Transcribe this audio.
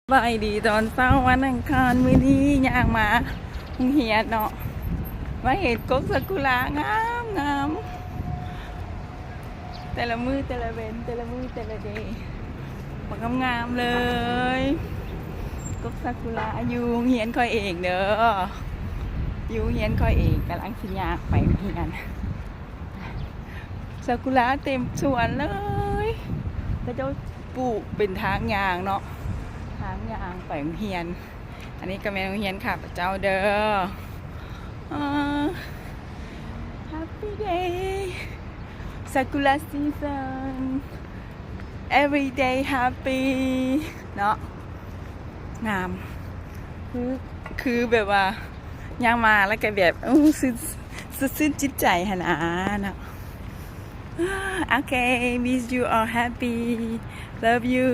ສະບາຍດີຕອນເຊົ້າວັນອັງຄານ ມື້ນີ້ຍ່າງມາໂຮງຮຽນເນາະ ມາເຫັນກົກຊາກຸຣະງາມໆ ແຕ່ລະມື້ແຕ່ລະເວັນ ແຕ່ລະມື້ແຕ່ລະເດ ບັກງາມໆເລີຍ. ກົກຊາກຸຣະຢູ່ໂຮງຮຽນຂ້ອຍເອງເດີ ຢູ່ໂຮງຮຽນຂ້ອຍເອງ ກຳລັງຊິຍ່າງໄປໂຮງຮຽນ. ຊາກຸຣະເຕັມສວນເລີຍ ເຂົາເຈົ້າປູກເປັນທາງຍ່າງເນາະ ທາງຍ່າງໄປໂຮງຮຽນ. ອັນນີ້ກໍແມ່ນໂຮງຮຽນຂ້າພະເຈົ້າເດີ. ເອີ Happy day Sakura season, every day happy ເນາະ ງາມ ຄື ຄືແບບວ່າ ຍ່າງມາແລ້ວກໍແບບ ໂອ້ ຊື່ນ ສະຊື່ນຈິດໃຈຫັ້ນນະເນາະ. ໂອເຄ wish you all happy, love you.